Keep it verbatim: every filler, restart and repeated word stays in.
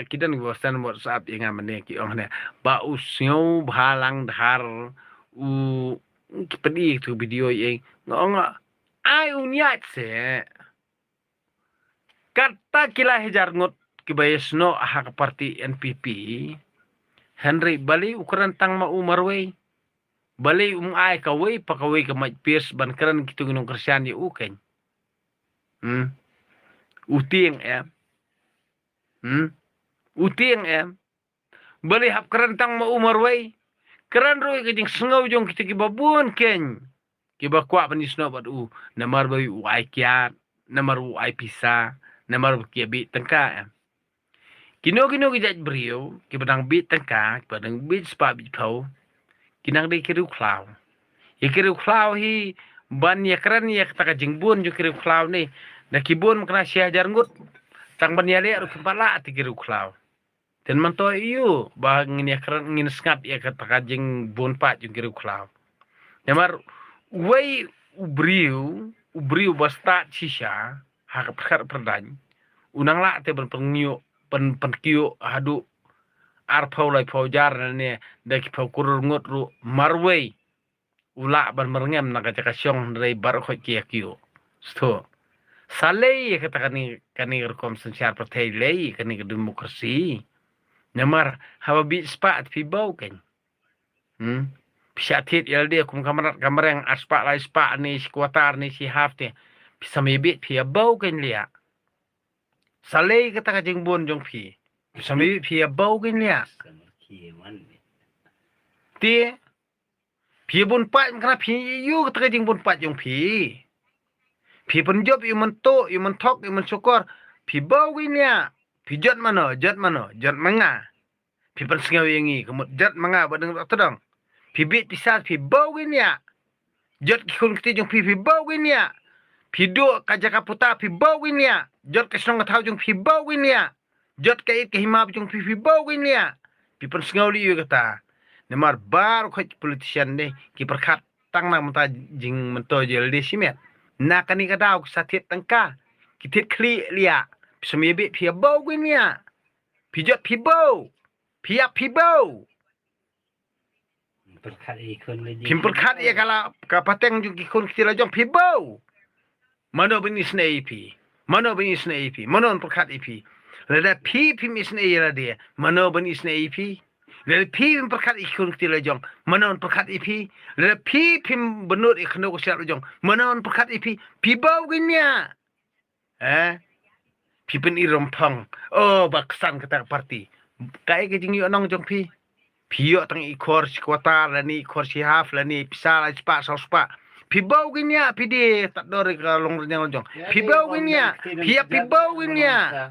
Ki don ki ba send WhatsApp ïa nga mynne ki ong ne, ba u Sniawbhalang Dhar u, ki pynïoh tu video ïa nga, ong ai u niat se. Kata ki lai hajar ngut ki ba ïasnoh ha ka party N P P. Hynrei balei u kren tang ma u marwei? Balei um ai kawei pa kawei ka mic pierce ban kren kitu ki nongkyrshan ïa u keiñ? Hmm. U tieng em. Hmm. U tieng em. Balei hap kren tang ma u marwei? Kren ruh ïa ka jingsngew jong kitu ki ba bun keiñ ki ba kwah ban ïasnoh bad u, namar ba u ai kiad, namar u ai pisa, namar ba ki ïa bit tyngka em. Kino kino ki jait briew ki ba dang bit tyngka, ki ba dang bit spah bit phew, ki nang dei ki riewkhlaw. Ïa ki riewkhlaw hi ban ïa kren ïa kata ka jingbun jong ki riewkhlaw ne, da ki bun kane shi hajar ngut, tang ban ïaleh ruh kim pat lah te ki riewkhlaw. Te mynta ïa u ba ngin ïa kren, ngin sngap ïa kata ka jingbun pat jong ki riewkhlaw. Namar uwei u briew, u briew ba stad shisha ha ka pyrkhat pyrdaiñ, u nang lah te ban pynïoh, ban pynkiew haduh arphew laiphew hajar ne da ki phew klur ngut ruh marwei u lah ban myrngem na ka jaka shong, hynrei baroh khoit ki ïa kiew. Sngewthuh. Sa lei ïa kata kane, kane ka rukom synshar pyrthei, lei kane ka demokrasi. Namar haba bit spah te phi bau keiñ. Hmm. Phi shah thied ïa lade kum ka mrad ka mreng, ar spah lai spah ne shi quarter ne shi half te. Phi sa mih bit phi ïa bau keiñ liah. Sa lei kata ka jingbun jong phi. Phi sa mih bit phi ïa bau keiñ liah. Te phi bun pat, kane phi ïoh kata ka jingbun pat jong phi. Phi pynjop ïa u Myntoi, ïa u Mynthok, ïa u Mynsukor. Phi bau keiñ liah. Phi jot mano, jot mano, jot ma nga. Phi pynsngew ïa ngi, ka mut jot ma nga ba dang rok tdong. Phi bit pisa phi bau keiñ liah. Jot ki khun kti jong phi phi bau keiñ liah. Phi duh ka jaka puta phi bau keiñ liah. Jot ka shnong ka thaw jong phi bau keiñ liah. Jot ka it ka hima jong phi phi bau keiñ liah. Phi pynsngew lei ïa kata. Namar baroh khoit ki politician ne ki pyrkhat tang na mynta jingmyntoi jylliew shimet. Na kane ka daw ki sa thied tyngka, ki thied khlieh liah. Phi sa mih bit phi ïa bau keiñ liah. Phi jot phi bau. Phi ïap phi bau. Pyrkhat ïa ki khun la jong. Phim pyrkhat ïa ka la, ka pateng jong ki khun kti la jong phi bau. Mano ban isynei ïa phi? Mano ban isynei ïa phi? Mano ban pyrkhat ïa phi? Lada phi phim isynei ïa lade, mano ban isynei ïa phi? Lada phi phim pyrkhat ïa ki khun kti la jong, mano ban pyrkhat ïa phi? Lada phi phim bynnud ïa ka khyndew ka shyiap la jong, mano ban pyrkhat ïa phi? Phi bau keiñ liah. Eh? Phi pyn-i rymphang. Oh, ba ksan kata ka party. Kaei ka jingïohnong jong phi? Phi ïoh tang i khor shi quarter lane i khor shi half lane pisa lai spah saw spah. Phi bau keiñ liah, phi die tad dor ka long rynïeng la jong. Phi bau keiñ liah. Phi ïap phi bau keiñ liah.